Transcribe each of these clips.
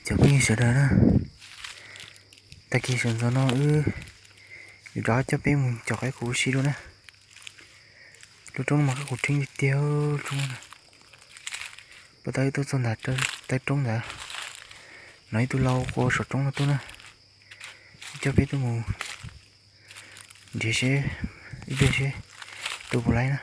Cov phooj ywg sawv daws na, tag kis sawv ntxov no wb yuav rov coj peb mus cov qaib qus ua si dua na. Lub roob no mas qaib qus rheeb tiag tiag, roob no. Puag ta wb tuaj txog ntawm taw roob ntawd, no ib tug lau qua saum roob no tuaj na. Coj peb tuaj mus nrhiav seb ib pliag seb tua puas laib na.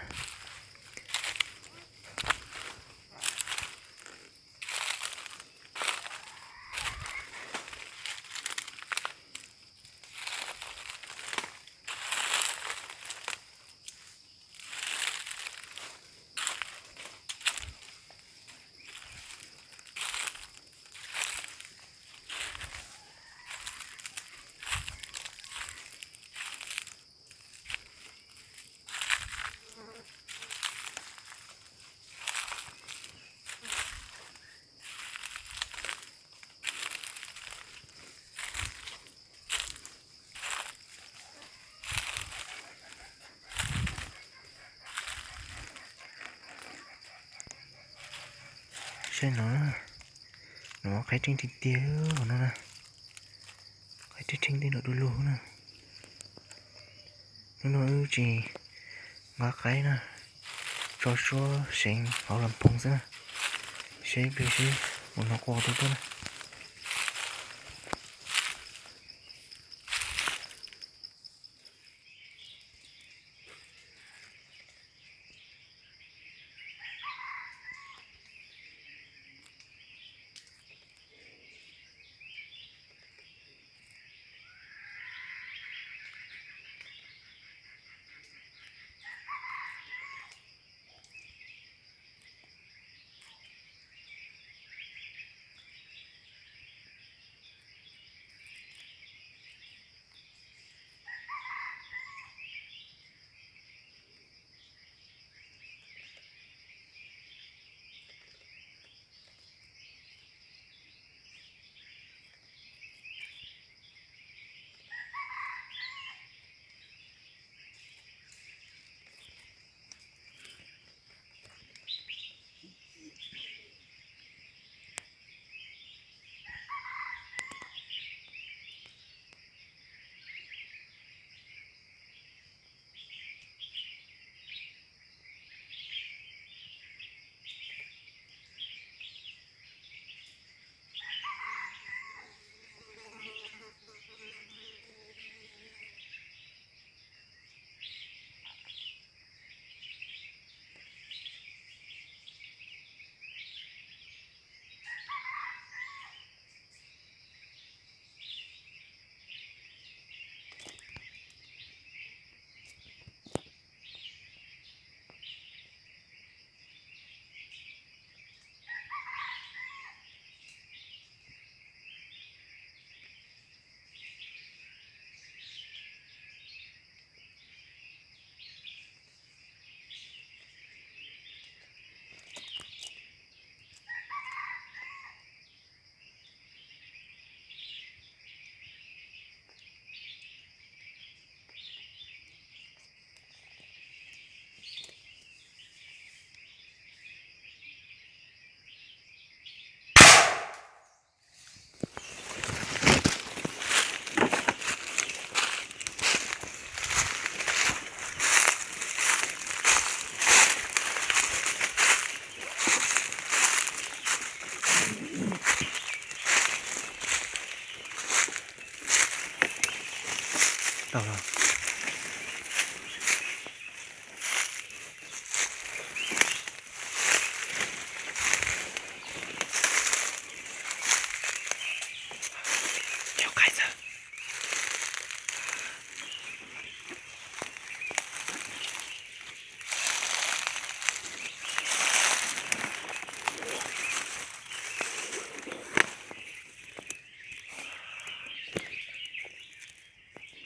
Saib no, no qaib rheeb tiag tiag no na. Qaib rheeb rheeb tej no du lug na. Hnub no wb tsis nqa qaib na, tso suab seev hauv las phoov xwb na. Seb ib pliag seb mus no qua tau tuaj na.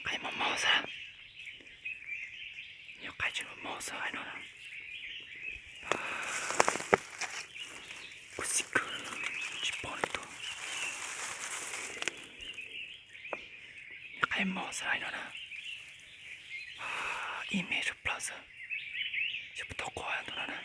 Qaib mos mos xwb. Nyuam qaib tseem mos mos xwb hais no. Kuv xim kawg, tsis pom li tus. Nyuam qaib mos xwb hais no na. Ib me tshaj plaws xwb. Tsis pom tau qhov tus no na.